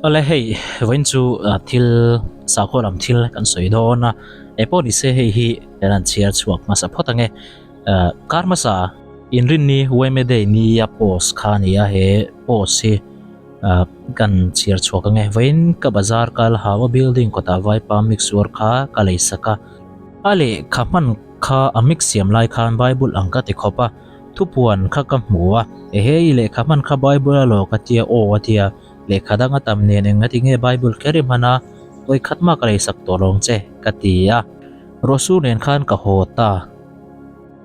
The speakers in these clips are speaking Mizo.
Awle hei vawiin chu thil sakhaw lam thil kan sawi dawn a eng pawh ni se hei hi kan han chhiar chhuak hmasa phawt ang e kar hmasa inrinni yma day nia post kha a ni a he post hi kan chhiar chhuak ang e vawiin ka bazar kal hawa building kawtah vaipa mix zuar kha ka lei sak a a lehkha hman kha a mix siam lai khan bible ang ka ti khawp a thupuan kha ka hmu a ehe i lehkha hman kha bible a law ka tia aw a tia. Lehkha dang a tam nen eng ati nge Bible kher i hman a, vawi khat mah ka leisak tawh lawng che, ka ti a. Rawhsur nen khan ka haw ta.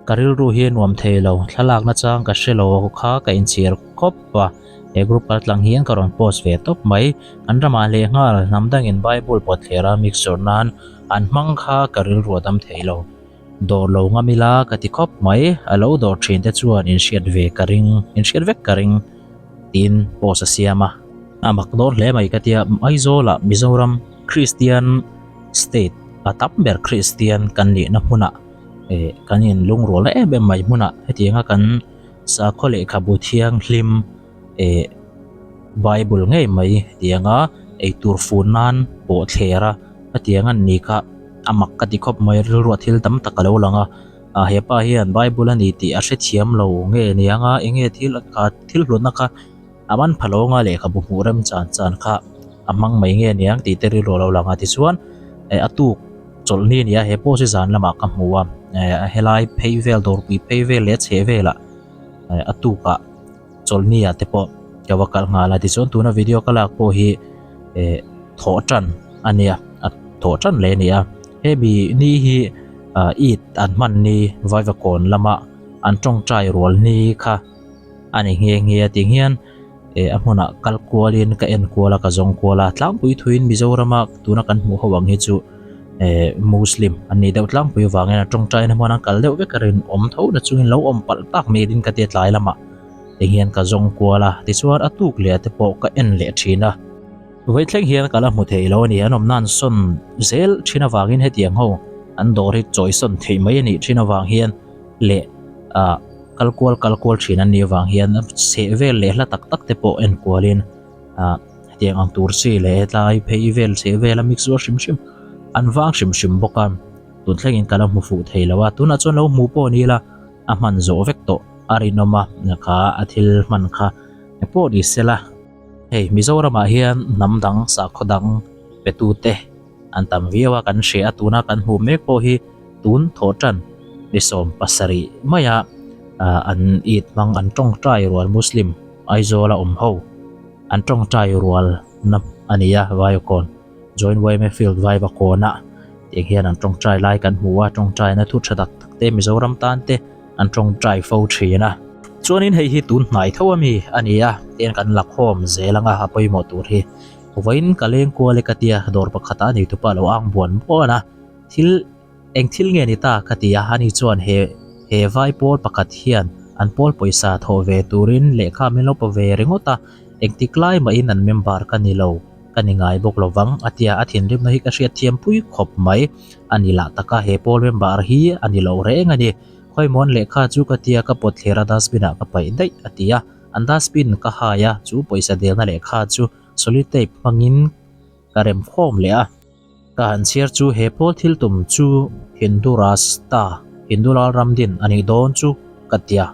Ka rilru hi a nuam thei lo, thlalak nachang ka hre lo kha ka inchhir khawp a, he group kal tlang hian ka rawn post ve tawp mai. Kan ramah lehnghal hnam dangin Bible pawtthler a mixture nan an hmang kha ka rilru a dam thei lo. Dawr lo ngam ila ka ti khawp mai, a lo dawr thin te chuan inhriat ve ka ring, inhriat vek ka ring. Tiin post a siam a, a mak dawn hle mai ka tia Aizawlah Mizoram Kristian state a tam ber Kristian kan nihna hmunah eh kan in lungrualna em em mai hmunah hetianga kan sakhaw lehkhabu thianghlim eh Bible ngei mai hetianga eitur fun nan pawh thler a hetianga an ni kha a mak ka ti khawp mai rilruah thil tam tak a lo lang a. Ah hepa hian bible a ni tih a hrethiam lo nge niang a enge thil kha thil hlutna kha a man pha lo anga lehkhabu hmuh rem chan chan kha a hmang mai nge niang tih te rilru a lo lang a tichuan eh a tuk chawlhni a ni a he pawh chu zan lamah ka hmu a eh helai phei vel dawrpui phei vel leh a chheh velah eh a tukah. Chawlhni ah te pawh ka va kal nghal a tichuan tuna video ka lak pawh hi eh thawh tan a nia a thawh tan leh a ni a hemi ni hi ah Eid an hman ni Vaivakawn lama an tawngtai rual ni kha a ni nghe nghe a tih hian eh a hmunah kal kualin ka en kual a ka zawng kual a tlangpui thuiin Mizorama tuna kan hmuh ho ang hi chu eh Muslim an nih deuh tlangpui avangin a tawngtaina hmuan an kal deuh vek a rinawm tho na chungin lo awm palh tak hmelin ka tia tlai lamah eng hian ka zawng kual a tichuan a tuk leh te pawh ka en leh thin a vawi thleng hian ka la hmu thei lo a ni an awmna an sawn zel thin avangin hetiang ho an dawr hi chawi sawn theih mai a nih thin avang hian leh ah kal kual kal kual thin an nih avang hian chheh vel leh hla tak tak te pawh en kualin ah hetiang ang tur chi leh hetlai phei vel chheh vel a mix zuar hrim hrim an vang hrim hrim bawk a tun thlengin ka la hmu fuh thei lo a tunah chuan lo hmu pawh ni ila a hman zawh vek tawh a rinawm a kha a thil hman kha pawh ni sela hei Mizoramah hian hnam dang sakhaw dang pe tute an tam viau a kan hria a tuna kan hmuh mek pawh hi tun thawh tan ni 70 maia an it hmang an tawngtai rual Muslim Aizawla awm ho an tawngtai rual na a ni a Vaivakawn Joint YMA Field Vaivakawnah tiang hian an tawngtai lai kan hmu a tawngtaina thu tha tak tak te Mizoram tan te an tawngtai fo thin a. Chuanin hei hi tun hnai tho ami a ni a tiang kan la khawm zel anga a pawimawh tur hi. Vawiin ka leng kual e ka tia dawr pakhat ah nei tupa lo ang buan buan a thil eng thil nge ni ta ka ti a ani chuan he he vai pawl pakhat hian an pawl pawisa thawh ve turin lehkha min lo pa ve ringawt a engtik lai mahin an member ka ni lo ka ni ngai bawk lovang a tia a thinrimna hi ka hriat thiam pui khawp mai a ni lah taka he pawl member hi a ni lo reng a ni khawimawn lehkha chu ka tia ka pawt thler a dustbin ah ka paih daih a ti a an dustbin ka hai a chu pawisa delna lehkha chu solid tape hmangin ka rem khawm leh a. Ka han chhiar chu he pawl thil tum chu Hindu Rasta, Hindu Lal ram din a nih dawn chu ka tia.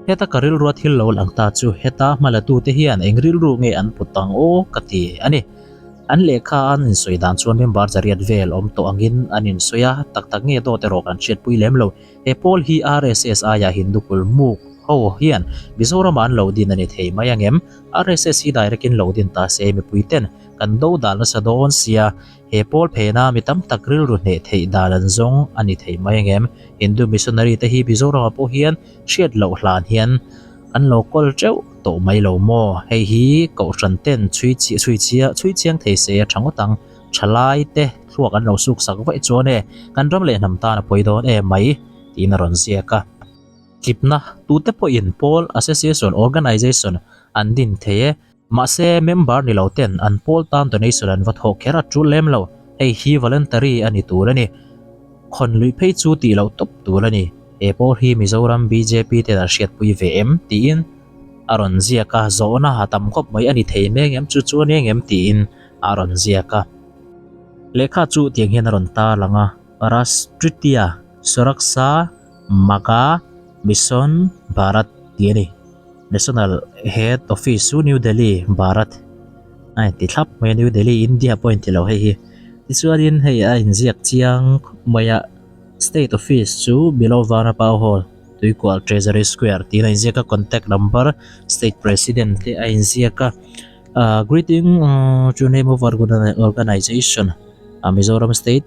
Heta ka rilrua thil lo lang ta chu heta hmalatute hian eng rilru nge an put ang aw ka ti a ni. An lehkha an insawi dan chuan member zariat vel awm tawh angin an insawi a, tak tak nge dawt erawh kan hriatpui lem lo. He pawl hi RSS aia Hindu kulmuk ho hian Mizoramah an lo din a ni thei mai ang em? RSS hi direct in lo din ta se mipui ten kan do dal nasa dawn sia, he pawl phena mi tam tak rilru hneh theih dan an zawng a ni thei mai ang em? Hindu missionary te hi Mizoramah pawh hian hriat loh hlan hian an lo kawl teuh tawh mai lo maw? Hei hi kohhran ten chhui chhui chhui chiang thei se a tha ngawt ang. Thalai te thluak an lo suk sak vaih chuan e, kan ram leh hnam tan a pawi dawn em mai tiin a rawn ziak a. Tlipna tute pawhin pawl association organization an din thei e, mahse member ni lo ten an pawl tan donation an va thawh kher a tul lem lo, hei hi voluntary a ni tur a ni. Khawn luih phei chu tih loh tawp tur a ni. He pawl hi Mizoram bjp ten an hriatpui ve em? tiin. a rawn ziak a, zawhna a tam khawp mai a ni thei mek em chu chu a ni engem tiin a rawn ziak a. Lehkha chu tiang hian a rawn tarlang a, Rashtriya Suraksha Maga Mission Bharat tih a ni. National Head Office chu New Delhi, Bharat a inti thlap mai a, New Delhi, India pawh a inti lo hei hi. Tichuanin hei a inziak chiang khawp mai a. State Office chu below Vanapa Hall, Tuikual Treasury Square tiin a inziak a, contact number State President te a inziak a. Ahh greeting to name of organization Mizoram State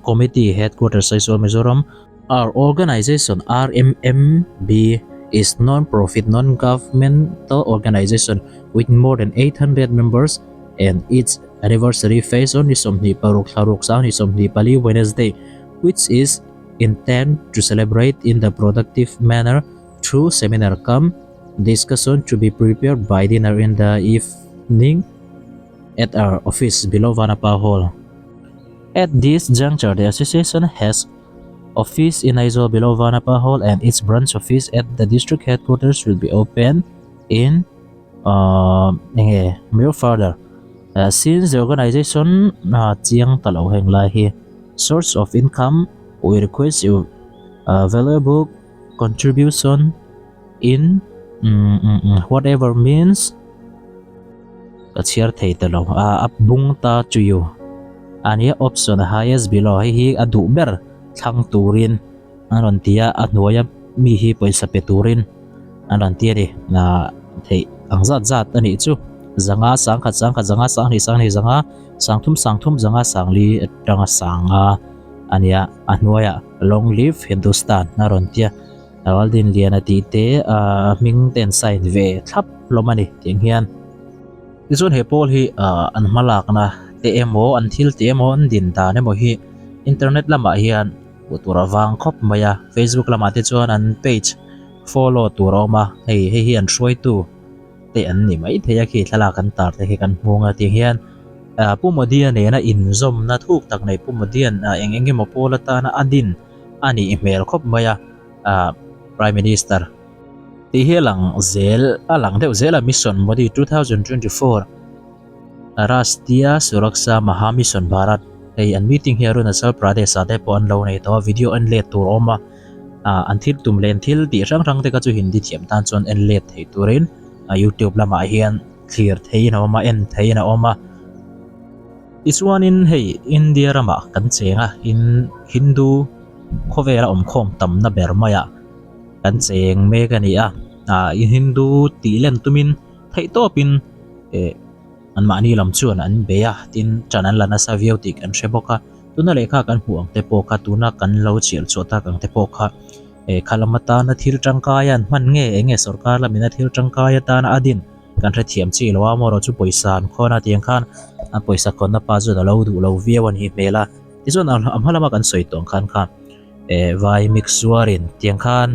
Committee Headquarters Aizawl Mizoram Our organization RMMB is non-profit non-governmental organization with more than 800 members and its anniversary phase on ni 26 thla ruk sang ni 24 Wednesday which is intend to celebrate in the productive manner through seminar cum discussion to be prepared by dinner in the evening at our office below Vanapa Hall. At this juncture, the association has office in Aizawl below Vanapa Hall and its branch office at the district headquarters will be open in uh, enge mere further. Uh, since the organization uh, chiang ta lo heng lai hi source of income we request you uh, valuable contribution in mm, mm, mm, whatever means ka chhiar thei ta lo a a bung ta to you ania option highest below hei hi a duh ber thlang turin an rawn ti a a hnuaia mi hi pawisa pe turin an rawn ti a ni ah theih ang zat zat a nih chu zanga sangkhat sangkhat zanga sanghnih sanghnih zanga sangthum sangthum zanga sangli atanga sanga a nia a hnuaiah long live Hindustan a rawn ti a Raldin Liana tih te ah hming te an sign ve thlap hlawm a ni tiang hian tichuan he pawl hi ah an hma lakna te emaw an thil tih emaw an din dan emaw hi internet lamah hian hmuh tur a vang khawp mai a facebook lamah te chuan an page follow tur a awm a hei hei hi an hruaitu te an ni mai thei a khi thlalak an tar te khi kan hmung a tiang hian ah Pu Modi-a nena inzawmna thuk tak nei Pu Modi-a'n ah eng eng emaw pawl atana a din a nih hmel khawp mai a ah Prime Minister tih hi a lang zel a lang deuh zel a Mission Modi 2024. Rashtriya Suraksha Maha Mission Bharat hei an meeting hi Arunachal Pradesh ah te pawh an lo nei tawh a video en let tur a awm a ah an thil tum leh an thil tih hrang hrang te kha chu Hindi thiam tan chuan en let thei turin ah youtube lamah hian thlir theihin a awm a en theihin a awm a tichuanin hei India ramah kan cheng a in Hindu khawvela awmkhawm tamna ber maiah kan cheng mek a ni a ah Hindu tih len tumin Theihtawpin eh anmahni lam chuan an bei a, tin ṭan an la nasa viau tih kan hre bawk a. Tuna lehkha kan hmuh ang te pawh kha tuna kan lo chhiar chhuah tak ang te pawh kha eh kha lam atana thil ṭangkai a an hman nge eng nge sorkar lamina thil ṭangkai atana a din kan hrethiam chi lo a, amaherawhchu chu pawisa an khawn a tiang khan a pawisa khawnna pa chuan a lo duh lo viau a nih hmel a. Tichuan a hma lama kan sawi tawh ang khan kha eh vai mix zuarin tiang khan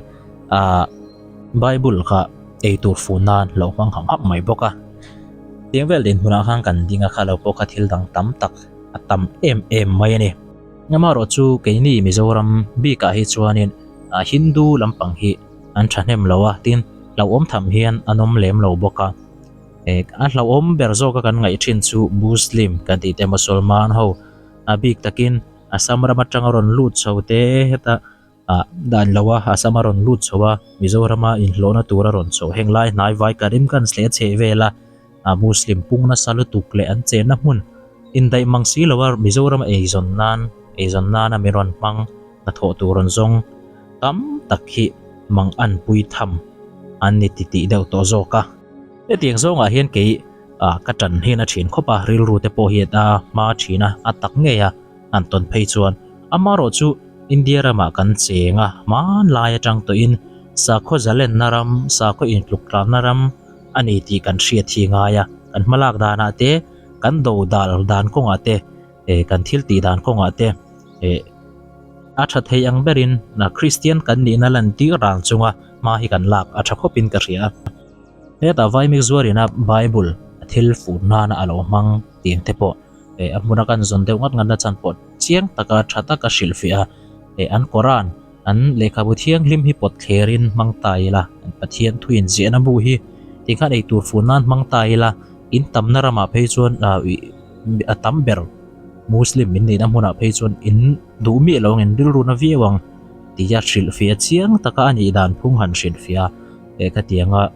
ah Bible kha ei tur fu nan lo hmang ham ham mai bawk a. Tiang vel dinhmunah khan kan ding a kha lo pawh kha thil dang tam tak a tam em em mai a ni. Amaherawh chu keini Mizoram bikah hi chuanin Hindu lampang hi an thahnem lo a, tin hlauhawm tham hian an awm lem lo bawk a. A hlauhawm ber zawka kan ngaih thin chu Muslim kan tih te Mosolman ho a bik takin Assam ram atanga rawn lut chho te heta Ah dan lo a, Assam a rawn lut chho a, Mizorama inhlawhna tur a rawn chho. Heng lai hnai vai Karimganj leh a chheh vela ah Muslim pung nasa lutuk leh an chenna hmun indaih mang si lo a Mizorama eizawn nan eizawn nana min rawn hmang hnathawh tur rawn zawng tam tak hi mang anpui tham an ni titih deuh tawh zawk a. Hetiang zawngah hian kei ah ka tan hian a thin khawp a, rilru te pawh hian a hma thin a, a tak ngei a han tawn phei chuan amaherawh chu India ramah kan cheng a, hmanlai atang tawhin sakhaw zalenna ram, sakhaw intluk tlanna ram a ni tih kan hriat hi ngai a, kan hmalak danah te, kan do dal dan kawngah te, eh kan thil tih dan kawngah te eh a tha thei ang berin Kristian kan nihna lantir rang chunga hma hi kan lak a tha khawpin ka hria a. Hetah Vaimik zuarina Bible a thil fur nana a lo hmang tih te pawh eh a hmuna kan zawn deuh ngat ngatna chan pawh chiang taka tha taka hrilhfiah a eh an Quran an lehkhabu thianghlim hi pawt thlerin hmang ta ila an Pathian thuin ziahna bu hi Tikhan eitur fun nan hmang ta ila, in tamna ramah phei chuan a tam ber Muslim in nihna hmunah phei chuan in duh miah lo ang, in rilru na viau ang tia hrilhfiah chiang taka a nih dan phung han hrilhfiah a, eh khatianga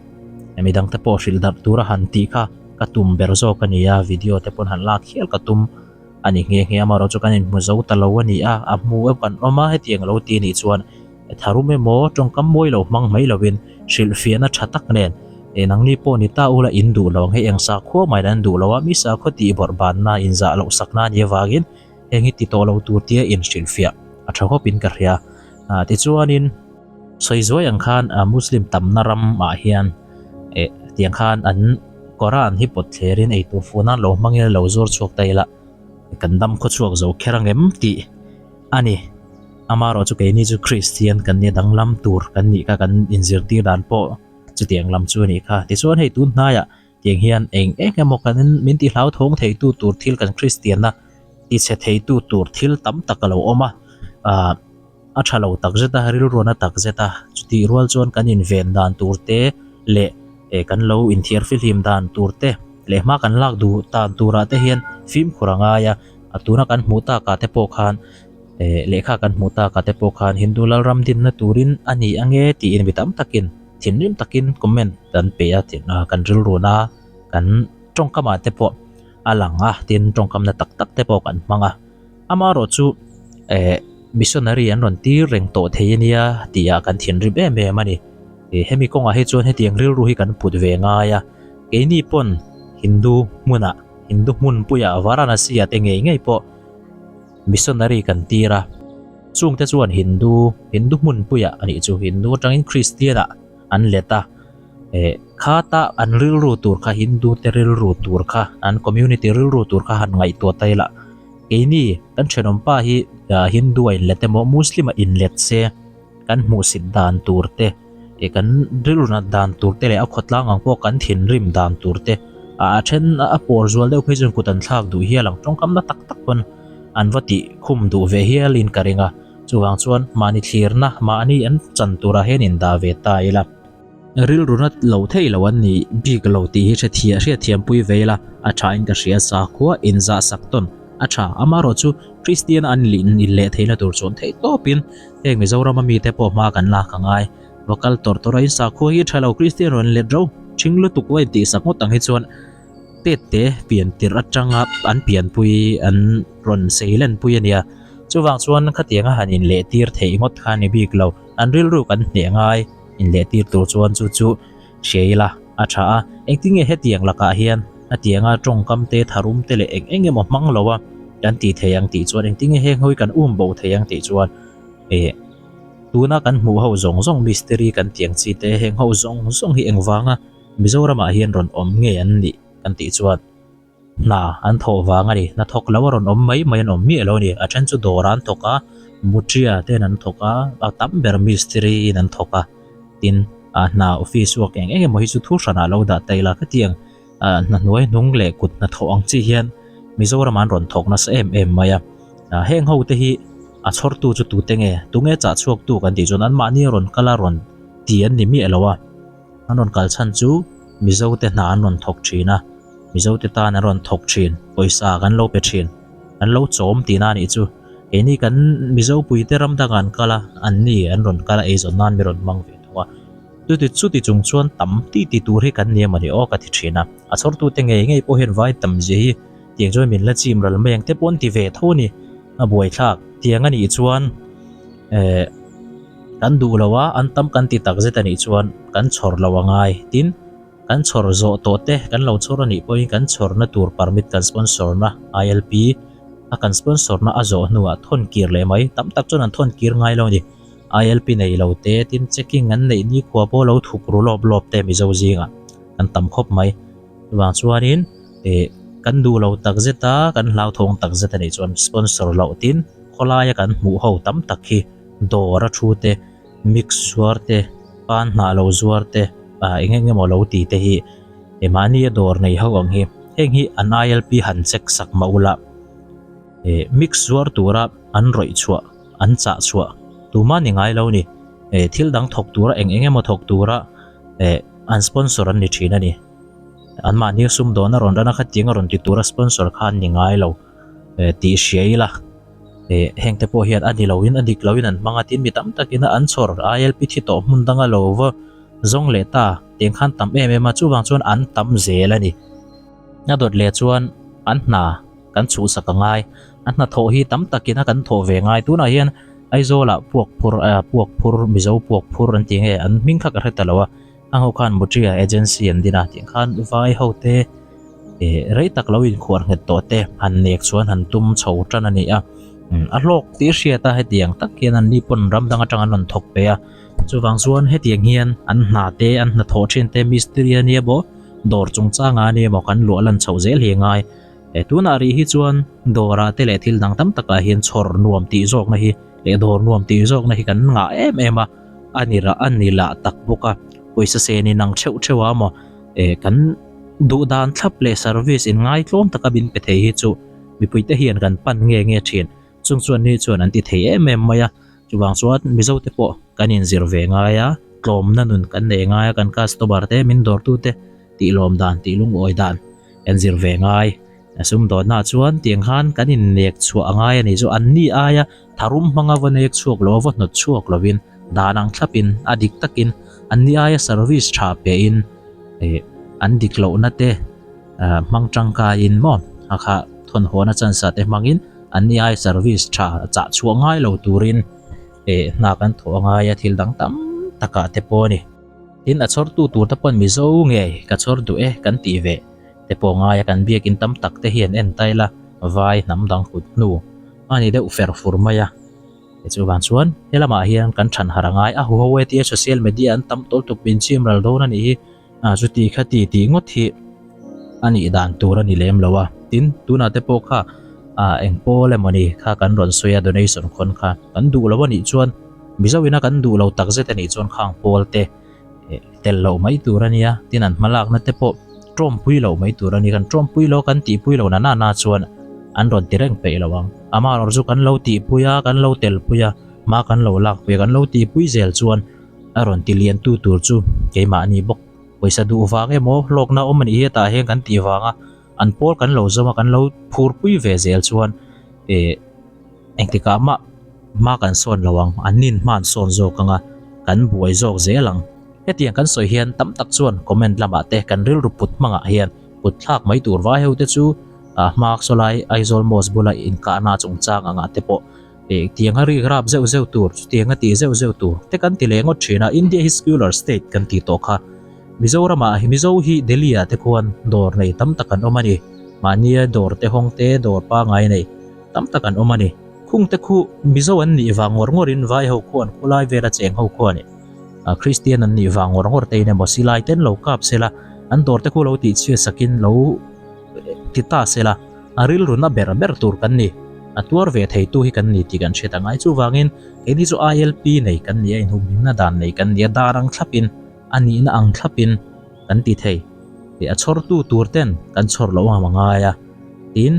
midangte pawh hrilh darh tura han tih kha ka tum ber zawk a ni a, video te pawn han lak hial ka tum a ni nghe nghe a, amaherawhchu chu kan inhmu zo ta lo a ni a, a hmu em kan awm a, hetiang lo ti a nih chuan tharum emaw tawngkam mawi lo hmang mai lovin hrilhfiahna tha tak nen eh nangni pawh ni ta ula in duh lo ang hei eng sakhua mahin an duh lo a, mi sakhua tih bawrh banna inzah loh sakna a nih avangin heng hi ti tawh lo tur tia inhrilhfiah a tha khawpin ka hria ah tichuanin sawi zuai ang khan ah Muslim tamna ramah hian eh tiang khan an Quran hi pawt thlerin eitur fuh nan lo hmangin a lo zuar chhuak ta ila kan dam khaw chhuak zo kher ang em tih a ni. Amaherawhchu keini chu Kristian kan nia danglam tur kan nih kha kan inzirtir dan pawh chutiang lam chu a nih kha. Tichuan hei tun hnaiah tiang hian eng eng emaw kan min ti hlauthawng theitu tur thil kan Kristianna tichhe theitu tur thil tam tak a lo awm a, ah a tha lo tak zet a, rilruana tak zet a, chutih rual chuan kan inven dan tur te leh eh kan lo inthiar fihlim dan tur te leh hma kan lak duh dan turah te hian fimkhur a ngai a, a tuna kan hmuh takah te pawh khan eh lehkha kan hmuh takah te pawh khan Hindu Lalram dinna turin a ni ange tiin mi tam takin thinrim takin comment an pe a kan rilruna kan tawngkamah te pawh a lang a tin tawngkamna tak tak te pawh kan hmang a amaherawh chu eh missionary an rawn tir reng tawh thei ania tih ah kan thinrim em em a ni eh hemi kawngah hi chuan hetiang rilru hi kan put ve ngai a keini pawn Hindu hmunah Hindu hmunpuiah Varanasi ah te ngei ngei pawh Missionary kan tir a, chungte chuan Hindu, Hindu hmunpuiah a nih chu, Hindu atangin Kristian ah an let a, eh khata an rilru tur kha Hindu te rilru tur kha, an community rilru tur kha han ngaihtuah ta ila, keini kan thenawm pa hi Hindu a inlet emaw Muslim a inlet se kan hmuhsit dan tur te, eh kan rilru nat dan tur te leh a khawtlang ang pawh kan thinrim dan tur te a then a pawr zual deuh phei chuan kut an thlak duh hial ang tawngkam na tak tak pawn an va tih khum duh ve hial in ka ring a chuvang chuan mahni thlirna mahni an chan turah hian in dah ve ta ila rilru nat lo thei lo an ni bik lo tih hi hrethiah hriatthiam pui ve ila a tha in ka hria sakhua in zah sak tawn a tha amaherawh chu Kristian an in leh theihna tur chuan theih tawpin Heng Mizoram a mite pawh hma kan lak a ngai. Va kal tawrh tawrh a in sakhua hi tha lo Kristian rawn let ro thing lutuk a intih sak ngawt ang hi chuan tet te pian tirh atanga an pianpui an rawn sei len pui a nia. Chuvang chuan khatianga han inleh tir theih ngawt kha a ni bik lo. An rilru kan hneh ngai inleh tir tur chuan chu chu hria ila a tha a. Engtin nge hetiang lakah hian hetianga tawngkam te tharum te leh eng eng emaw hmang lo a kan tih thei ang tih chuan engtin nge heng hawi kan um bo thei ang tih chuan eh tuna kan hmuh ho zawng zawng mistiri kan tih ang chi te heng ho zawng zawng hi engvanga Mizoramah hian rawn awm nge an nih kan tih chuan Hna an thawh vang a ni. Hna thawk lo a rawn awm mai mai an awm miah lo a ni. A then chu dawrah an thawk a, mutria ten an thawk a, a tam ber mistiri in an thawk a. Tin, ah hna office work eng eng emaw hi chu thu hranah lo dah ta ila khatiang ah hna hnuai hnung leh kut hnathawh ang chi hian Mizoram an rawn thawk nasa em em mai a. Ah heng ho te hi a chhawrtu chu tute nge? Tunge chah chhuaktu kan tih chuan anmahni a rawn kal a rawn ti an ni miah lo a. An rawn kal chhan chu Mizo te hna an rawn thawk thin a, Mizo te tan an rawn thawk thin, pawisa kan lo pe thin, an lo chawm tihna a nih chu. Keini kan Mizo puite ram dangah an kal a, an ni an rawn kal a eizawn nan mi rawn hmang ve thung a. Chuti chuti chung chuan tam ti ti tur hi kan ni emaw ni aw ka ti thin a. A chhawrtute ngei ngei pawh hian vai tam zia hi tiang chuan min la chim ral mai ang te pawh an ti ve tho a ni. A buaithlak tiang a nih chuan eh. Kan duh lo a, an tam kan ti tak zet a nih chuan kan chhawr lo a ngai. Tin, kan chhawr zawh tawh te kan lo chhawr a nih pawhin kan chhawrna tur permit kan sponsor na ILP a kan sponsor na a zawh hnuah thawn kir leh mai. Tam tak chuan an thawn kir ngai lo a ni. ILP nei lo te, tin checking an neih nikhua pawh lo thuk ru lawp lawp te Mizo zingah kan tam khawp mai. Chuvang chuanin eh kan duh lo tak zet a, kan hlauthawng tak zet a nih chuan sponsor loh tin khawlaia kan hmuh ho tam tak hi dawr a thu te, mix zuar te, pan hnah lo zuar te, ah eng eng emaw lo ti te hi eh mahni a dawr nei ho ang hi heng hi an ILP han check sak mah ula eh mix zuar tura an rawih chhuah an chah chhuah tumah ni ngai lo ni eh thil dang thawk tura eng eng emaw thawk tura eh. An sponsor an ni thin a ni. Anmahni sumdawn a rawn ran a khatiang a rawn ti tura sponsor kha an ni ngai lo tih hria ila. Heng te pawh hian a ni loin a dik loin an hmang a tin mi tam takin an chhawr ILP thi tawh hmun danga lo va zawng leh ta tiang khan tam em em a chuvang chuan an tam zel a ni. A dawt leh chuan an hna kan chhuhsak a ngai. A hnathawh hi tam takin a kan thawh ve ngai. Tunah hian Aizawlah puak phur ah puak phur Mizo puak phur an tih nge an hming kha ka hre ta lo a. A ho khan Mutria Agency an din a tih khan vai ho te eh rei tak lo inkhuar nghet tawh te han nek chuan han tum chho tan a ni a. A hlawk tih hriat a hetiang tak hian an ni pawn ram dang atang an rawn thawk pe a. Chuvang chuan hetiang hian an hna te an hnathawh thin te mistiri a nia maw dawr chungchangah a nia maw kan luah lan chhoh zel hi a ngai. He tunah rih hi chuan dawrah te leh thil dang tam takah hian chhawr nuam tih zawkna hi leh dawr nuam tih zawkna hi kan ngah em em a, a ni rah a ni lah tak bawk a, pawisa sen in ang theuh theuh a maw eh kan duh dan thlap leh service in ngaitlawm taka min pe thei hi chu mipui te hian kan pan nge nge thin. Chung chuan ni chuan an ti thei em em mai a, chuvang chuan Mizo te pawh kan inzir ve ngai a, tlawmna nun kan nei ngai a, kan customer te min dawrtu te tih lawm dan tih lungawi dan kan zir ve ngai. A sumdawnna chuan tiang khan kan innek chhuah a ngai a nih chu an ni aia tharum hmanga va nek chhuak lo a va hnawt chhuak lovin dan ang thlapin a dik takin an ni aia service tha pehin eh an dik lohna te hmang tangkaiin maw a kha thawnhawna chance ah te hmangin an ni aia service tha chah chhuah ngai lo turin eh hna kan thawh a ngai a thil dang tam takah te pawh a ni. Tin a chhawrtu tur te pawn Mizo ngei ka chhawr duh e kan tih ve te pawh ngaia kan biakin tam tak te hian en ta ila vai hnam dang kut hnu a ni deuh fer fur mai a. Chuvang chuan he lamah hian kan than harh a ngai a huho e tia social media an tam tawl tuk min chim ral dawn a nih hi a chuti kha ti tih ngawt hi a nih dan tur a ni lem lo a. Tin tunah te pawh kha ah eng pawl emaw ni kha kan rawn sawi a donation khawn kha kan duh lo a nih chuan Mizo ina kan duh lo takzet a nih chuan khang pawl te tel loh mai tur a nia, tin an hmalakna te pawh tawmpui loh mai tur a ni. Kan tawmpui lo kan tihpui lo na na chuan an rawn ti reng peih lo ang. Amaherawh chu kan lo tihpui a, kan lo telpui a, hma kan lo lakpui a, kan lo tihpui zel chuan a rawn ti lian tu tur chu keimahni bawk. Pawisa duh vang emaw hlawkna awm a nih hi hetah hian kan tih vanga an pawl kan lo zawm a, kan lo phurpui ve zel chuan eh. Engtikah mah hma kan sawn lo ang, an nin hma an sawn zawk ang a, kan buai zawk zel ang. Hetiang kan sawi hian tam tak chuan comment lamah te kan rilru put hmangah hian put thlak mai tur vai ho te chu hma sawlai Aizawl Mosque bula inkahna chungchang angah te pawh tianga rik rap zeuh zeuh tur, chutianga tih zeuh zeuh tur te kan ti leh ngawt thin a, India hi secular state kan tih tawh kha Mizoramah hi Mizo hi Delhi ah te khuan dawr nei tam tak an awm a ni, mahnia dawr te hawng te dawr pangai nei. Tam tak an awm a ni. Khungte khu Mizo an nih vang ngawr ngawrin vai ho khuan khawlai vela cheng ho khuan Kristian an nih vang ngawr ngawr tein emaw silai ten lo kap sela an dawrte khu lo tihchhiat sakin lo ti ta sela a rilruna ber ber tur kan ni. A tuar ve theitu hi kan ni tih kan hriat a ngai. Chuvangin keini chu ILP nei kan ni a, inhumhimna dan nei kan ni a, dar ang thlapin a nihna ang thlapin kan ti thei. A chhawrtu tur ten kan chhawr loh ang a ngai a, tin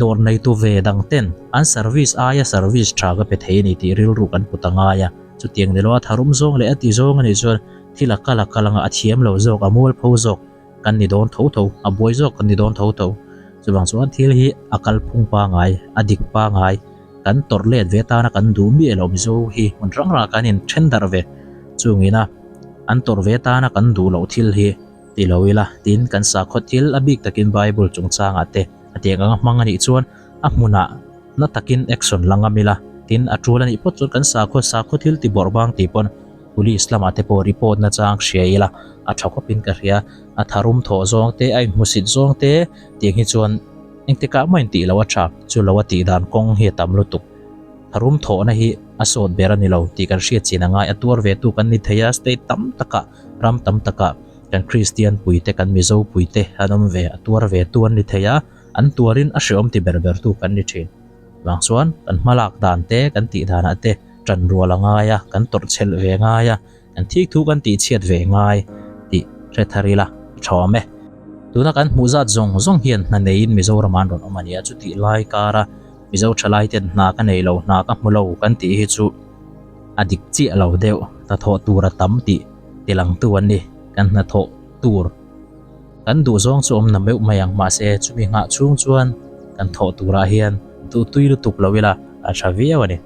dawr neitu ve dang ten an service aia service tha ka pe thei a ni tih rilru kan put a ngai a. Chutiang ni loa tharum zawng leh a ti zawng a nih chuan thil a kal a kal anga a thiam lo zawk, a mualpho zawk kan ni dawn tho tho, a buai zawk kan ni dawn tho tho. Chuvang chuan thil hi a kalphung pangai, a dik pangai, kan tawrh let ve tana kan duh miah loh Mizo hi hmun hrang hrangah kan in then darh ve. Chungina an tawrh ve tana kan duh loh thil hi ti lo ila tin kan sakhaw thil a bik takin Bible chungchangah te a tiang anga hmang a nih chuan a hmunah na takin action la ngam ila tin a tul a nih phawt chuan kan sakhaw sakhaw thil ti bawrh bang tih pawn Police lamah te pawh report na chang hria ila a tha khawpin ka hria a tharum thawh zawng te a inhmusit zawng te tiang hi chuan engtikah mah intih loh a tha chu lo a tih dan kawng hi a tam lutuk. Tharum thawhna hi a sawt ber a ni lo tih kan hriat chin a ngai. A tuar ve tu kan ni thei a, state tam takah, ram tam takah kan Kristian puite, kan Mizo puite an awm ve, a tuar ve tu an ni thei a, an tuarin a hreawm ti ber ber tu kan ni thin. Vang chuan kan hmalak dan te, kan tih danah te tan rual a ngai a, kan tawrh chhelh ve ngai a, kan thik thu kan tih chhiat ve ngai tih hre thar ila a tha awm e. Tuna kan hmuh zat zawng zawng hian hna neiin Mizoram an rawn awm a nia, chutih lai kara Mizo thalai ten hna ka nei lo, hna ka hmu lo kan tih hi chu a dik chiah lo deuh, hnathawh tur a tam tih tilangtu an ni. Kan hnathawh tur kan duh zawng chu awm na meuh mai ang mahse chumi nghah chhung chuan kan thawh turah hian duhtui lutuk lo ila a tha viau a ni.